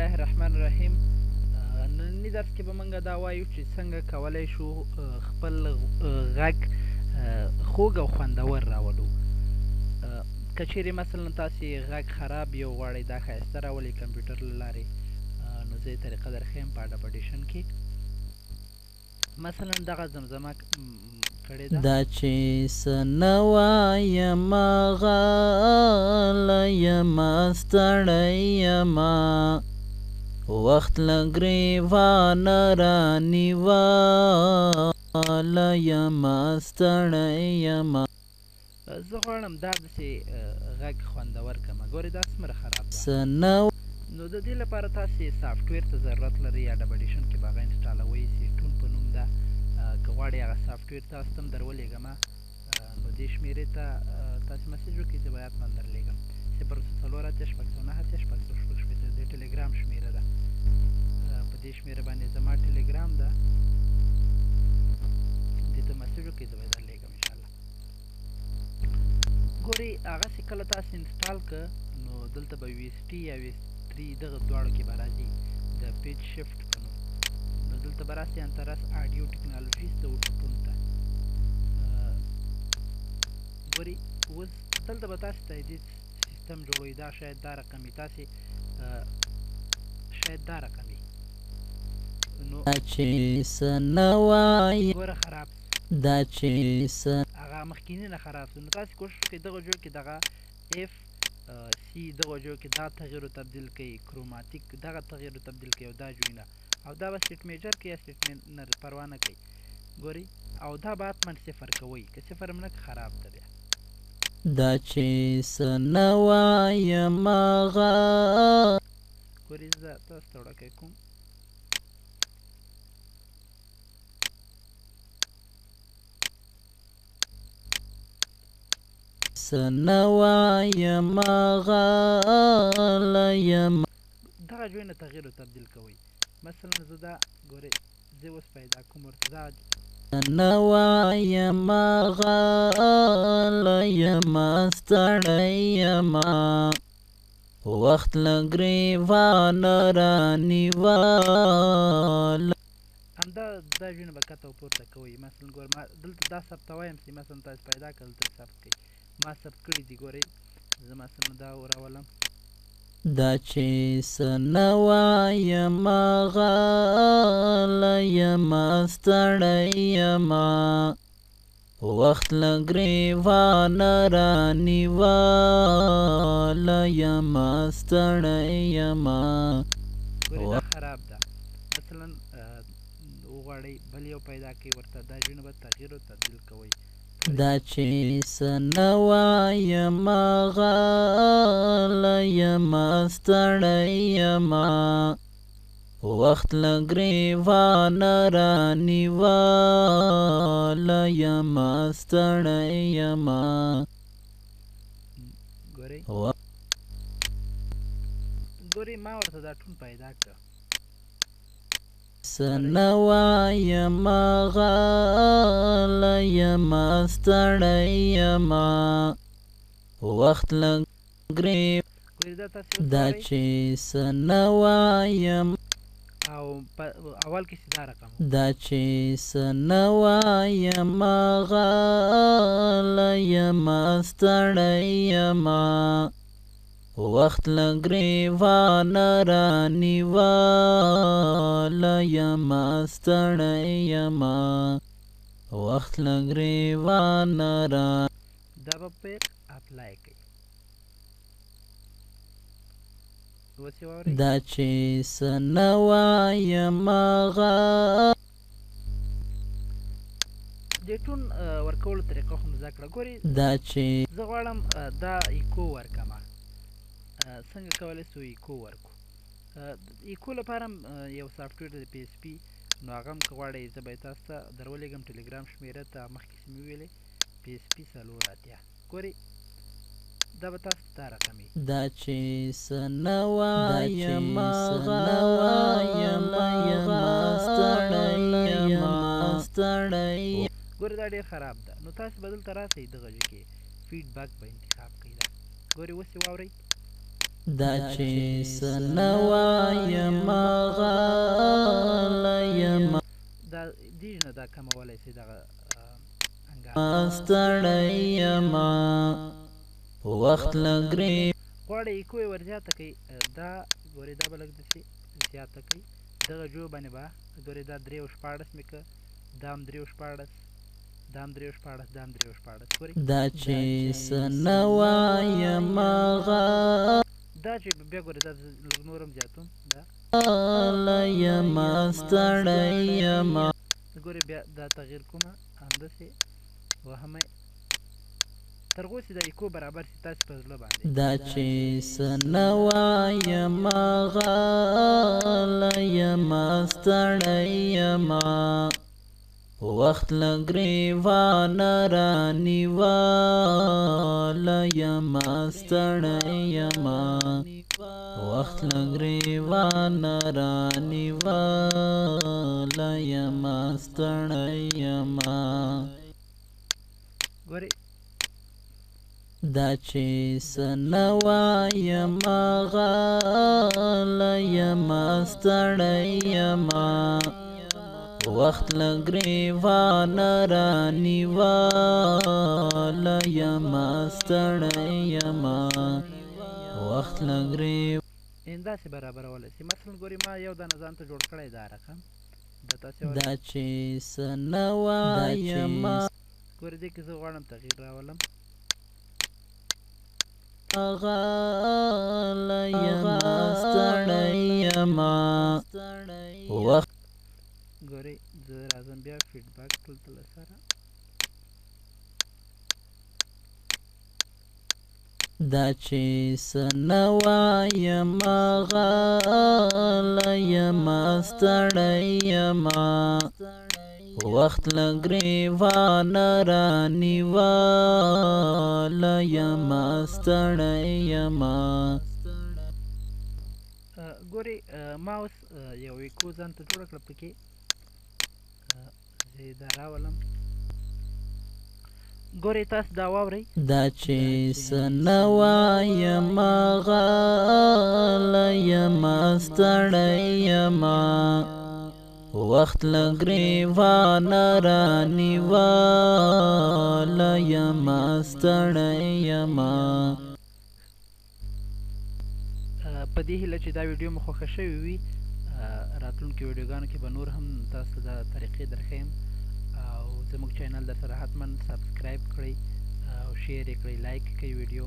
الله الرحمن الرحیم. ننني درس کې به موږ دا وایو چې څنګه کولی شو خپل غږ خوږ او خوندور راولو. که چیرې مثلا تاسې غږ خراب یو غواړئ دا ښایسته راولئ کمپیوټر له لارې، نو زه یې طریقه درښیم په اډاب اډیشن کې. مثلا دغه زمزمه کړې ده، دا چې څه نه وایم غلی یمه ستړی یمه، وخت له ګریوانه رانیواله یمه ستړی یمه. زه غواړم دا داسې غږ خوندور کړم. ګورې دا څومره خراب ده. څه نه نو د دې لپاره تاسې سافټویر ته ضرورت لرئ، اډاب اډیشن کې به هغه انسټالوئ، چې ټون په نوم ده. که غواړئ هغه سافټویر تاسو ته هم درولېږم، نو دې شمېرې ته تاسې مسیج وکړئ، زه به یې حتما درلېږم. 00480 689 666 د ټلګرام شمېره ده. په دې شمېره باندې زما ټلګرام ده، دې ته مسیج وکړئ، زه به یې درلېږم انشاءالله. ګورئ هغسې کله تاسې انسټال که، نو دلته به وي اس ټي یا وي اس 3 دغه دواړو کې به راځي د پیج شفټ په نوم. نو دلته به راسي انترس آډیو ټکنالوژیز ته اوټوټون ته. ګورئ اوس دلته به تاسې ته دې سیستم جوړوي، دا شاید دا رقم وي، تاسې شاید دا رقم وي. نو چې څه نه وایم ګوره خراب دا چې څه هغه مخکینی نه خراب سو. نو تاسې کوشش وکړئ دغه جوړ کې دغه اف سی دغه جوړ کې دا تغییر او تبدیل کوي، کروماتیک دغه تغییر او تبدیل کوي، او دا جوینه او دا به سیټ میجر کوي یا سیټ مینر پروا نه کوي. ګورئ او دا به حتما صفر کوئ، که صفر هم نه که خراب ده بیا. دا چې څه نه وایم غ ګورئ زه تاسو ته وړاندې کوم. څه نه وایم غلی یم. دغه جوینه تغییر او تبدیل کوئ. مثلا زه دا ګورئ زه اوس پیدا کوم ورته دا نه وایم غلی یمه ستړی یمه، وخت له ګریوانه رانیواله. همدا دا ژونه به کته او پورته کوئ. مثلا ګوره ما دلته دا ثبتوی یم چې مثلا تاسې پیدا کړئ دلته ثبت کړئ، ما ثبت کړي دي. ګورئ زه مثلا دا راولم. دا چې څه نه وایم غلی یمه ستړی یمه، وخت له ګریوانه رانیواله یمه ستړی یمه. ګورئ دا خراب ده. مثلا وغواړئ بل یو پیدا کړئ ورته، دا ژونه به تغییر او تبدیل کوئ. دا چې څه نه وایم غلی یمه ستړی یمه، وخت له ګریوانه رانیواله یمه ستړی یمه. ګورئ ګورئ ما ورته دا ټون پیدا کړ. څه نه وایم غلی یمه ستړی یمه، وخت له ګریوانه. ګورئ دا تاسې اوس دا واورئ. چې څه نه وایم او په اول کې چې دا رقم و. دا چې څه نه وایم غلی یمه ستړی یمه، وخت له ګریوانه رانیواله یمه ستړی یمه، وخت له ګریوانه را. دا به په اپلای کوي. اوس یې واورئ. دا چې څه نه وایم غ د ټون ورکولو طریقه خو مو زده کړه. ګورئ دا چې زه غواړم دا ایکو ورکړم. څنګه کولی سو ایکو ورکو؟ ایکو لپاره هم یو سافټویر دی پی اس پی، نو هغه هم که غواړئ زه به یې تاسو ته درولېږم ټلګرام شمېره ته. مخکې چې مې وویلې پی اس پی 84. ګورئ دا به تاسو ته دا رقم وي. دا چې څه نه وایم غلی یمه ستړی یمه ستړی. ګورئ دا ډېر خراب ده. نو تاسې به دلته راسئ دغه ځای کې فیډبک به انتخاب کړئ. دا ګورئ اوس یې واورئ. دا چې څه نه وایم غلی یم. دا دیږ نه دا کمولی سي دغه انګار. ستړی یم، وخت له ګرې. غواړئ ایکو یې ورزیاته کړئ، دا ګورئ، دا به لږ داسې زیاته کړئ. دغه جو باندې به ګورئ، دا 3.16 مې که، دا هم 3.16، دا هم 3.16، دا هم 3.16. ګورئ، دا چې څه نه وایم غلی دا چې بیا ګورئ، دا لږ نور هم زیاتوم. دا یم، ستړی یم. ګورئ، بیا دا تغییر کومه، همداسې وهمه تر هغو چې دا ایکو برابر شي تاسې په زړه باندې. دا چې څه نه وایم غلی یم، ستړی یم، وخت له ګریوانه رانیولی یم، ستړی یم، وخت له ګریوانه رانیولی یم، ستړی یم. ګورئ، دا چې څه نه وایم غلی یم، ستړی یم، وخت له ګریوانه رانیولی یم، ستړی یم، وخت له ګرې. داسې برابرولی سي. مثلا ګورئ، ما یو دانه ځان ته جوړ کړی دا رقم، دا تاسې. دا چې څه نه وایم. ګورئ، دې کې زه غواړم تغییر راولم. غلی یم، ستړی یم، وخت. ګورئ، زه راځم بیا فیډبک دلته له سره. دا چې څه نه وایم غلی یم، ستړی یم، وخت له ګریوانه رانیولی یم، ستړی یم. ګورئ، ما اوس یو ایکو ځان ته جوړه کړه پکې، زه یې دا راولم. ګورئ، تاسو دا واورئ. دا چې څه نه وایم غلی یم، ستړی یم، وخت له ګریوانه رانیولی یم، ستړی یم. په دې هیله چې دا ویډیو مو خوښه شوې وي. راتلونکو ویډیوګانو کې به نور هم تاسو ته دا طریقې درښیم، او زموږ چینل در سره حتما سبسکرایب کړئ او شیر یې کړئ، لایک کړئ ویډیو.